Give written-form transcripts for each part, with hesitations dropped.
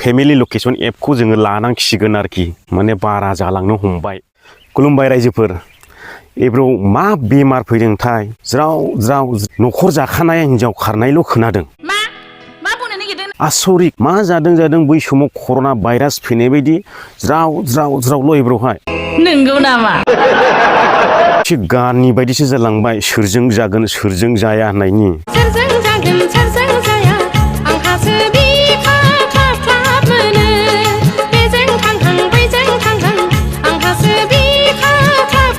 Family location एपखौ जोङो लानांसिगोन आरोखि माने बारा जालांनो हमबाय। खुलुमबाय रायजोफोर। एब्राव मा बेमार फैदोंथाय ज्राव ज्राव न'खर जाखानाय हिनजाव खारनायल' खोनादों। आसरित मा जादों बै समाव कर'ना भाइरास फैनाय बायदि ज्राव ज्रावल' एब्रावहाय। नंगौ नामा? एसे गाननि बायदिसो जालांबाय सोरजों जागोन सोरजों जाया होननायनि। सोरजों जागोन सोरजों जाया आंहासो बिखा थाब मोनो बेजों थांहां बैजों थांहां आंहासो बिखा थाब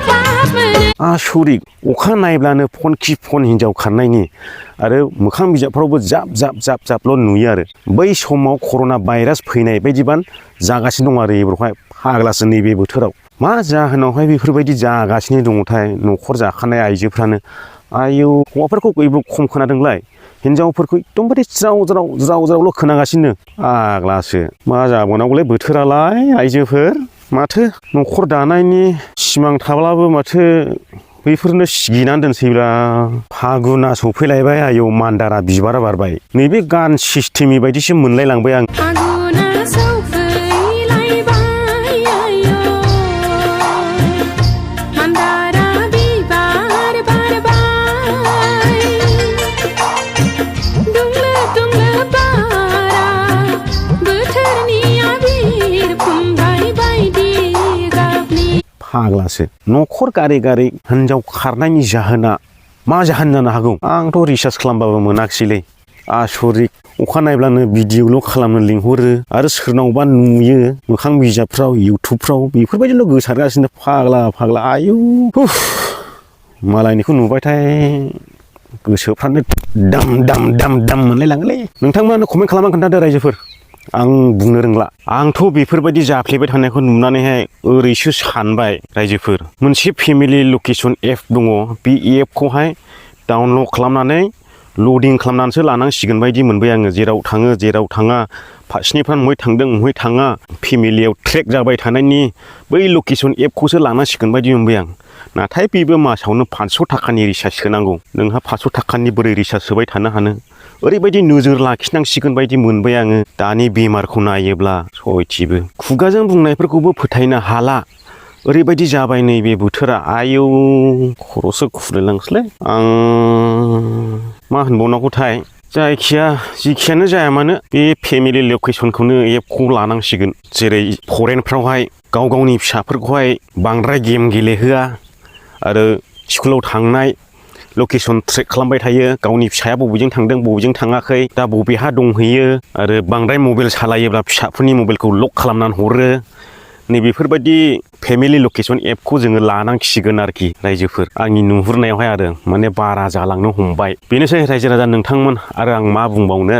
मोनो। आसरित अखा नायब्लानो फन खि फन हिनजाव खारनायनि आरो मोखां बिजाबफ्रावबो जाबल' नुयो आरो बै समाव कर'ना भाइरास फैनाय बायदिबान जागासिनो दं आरो एब्रावहाय फाग्लासो नैबे बोथोराव। मा जाहोनावहाय बेफोरबायदि जागासिनो दङथाय न'खर जाखानाय आइजोफ्रानो। आयौ हौवाफोरखौ एब्राव खम खोनादोंलाय हिनजावफोरखौ एकदमबारे ज्रावल' खोनागासिनो। आग्लासो मा जाबावनांगौलाय बोथोरालाय आइजोफोर। माथो न'खर दानायनि सिमां थाब्लाबो माथो बैफोरनो सिगिनानै दोनसैब्ला। फागुना सफैलायबाय आयौ मान्दारा बिबार बारबाय। नैबे गान सिस्टेमनि बायदिसो मोनलायलांबाय आं। फाग्लासो न'खर गारै हिनजाव खारनायनि जाहोना मा जाहोन जानो हागौ? आंथ' रिसार्च खालामबाबो मोनाखिसैलै। आसरित अखा नायब्लानो भिडिअल' खालामनो लिंहरो आरो सोरनावबा नुयो मोखां बिजाबफ्राव इउटुबफ्राव बेफोरबायदिल' गोसारगासिनो फाग्ला आयौ। मालायनिखौ नुबायथाय गोसोफ्रानो दाम मोनलायलाङोलै। नोंथांमोनानो कमेन्ट खालामनानै खोन्थादो रायजोफोर। आं बुंनो रोंला। आंथ' बेफोरबायदि जाफ्लेबाय थानायखौ नुनानैहाय ओरैसो सानबाय रायजोफोर। मोनसे फेमिलि लकेसन एप दङ बे एपखौहाय डाउनलड खालामनानै लडिं खालामनानैसो लानांसिगोन बायदि मोनबाय आङो। जेराव थाङो जेराव थाङा फारसेनिफ्राय बबेहाय थांदों बबेहाय थाङा फेमिलियाव ट्रेक जाबाय थानायनि बै लकेसन एपखौसो लानांसिगोन बायदि मोनबाय आं। नाथाय बेबो मासावनो 500 थाखानि रिसार्ज सोनांगौ। नोंहा 500 थाखानि बोरै रिसार्ज सोबाय थानो हानो? ओरैबायदि नोजोर लाखिनांसिगोन बायदि मोनबाय आङो दानि बेमारखौ नायोब्ला। सयथिबो खुगाजों बुंनायफोरखौबो फोथायनो हाला ओरैबायदि जाबाय नैबे बोथोरा। आयौ खर'सो खुरलायलांसैलै। आं मा होनबावनांगौथाय। जायखिया जिखियानो जाया मानो बे फेमिलि लकेसनखौनो एपखौ लानांसिगोन। जेरै फरेनफ्रावहाय गावनि फिसाफोरखौहाय बांद्राय गेम गेलेहोआ आरो स्कुलाव थांनाय लकेसन ट्रेक खालामबाय थायो। गावनि फिसाया बबेजों थांदों बबेजों थाङाखै दा बबेहा दंहैयो आरो बांद्राय मबाइल सालायोब्ला फिसाफोरनि मबाइलखौ लक खालामनानै हरो। नैबेफोरबायदि फेमिलि लकेसन एपखौ जोङो लानांसिगोन आरोखि रायजोफोर। आंनि नुहुरनायावहाय आरो माने बारा जालांनो हमबाय। बेनोसै रायजो राजा नोंथांमोन आरो आं मा बुंबावनो।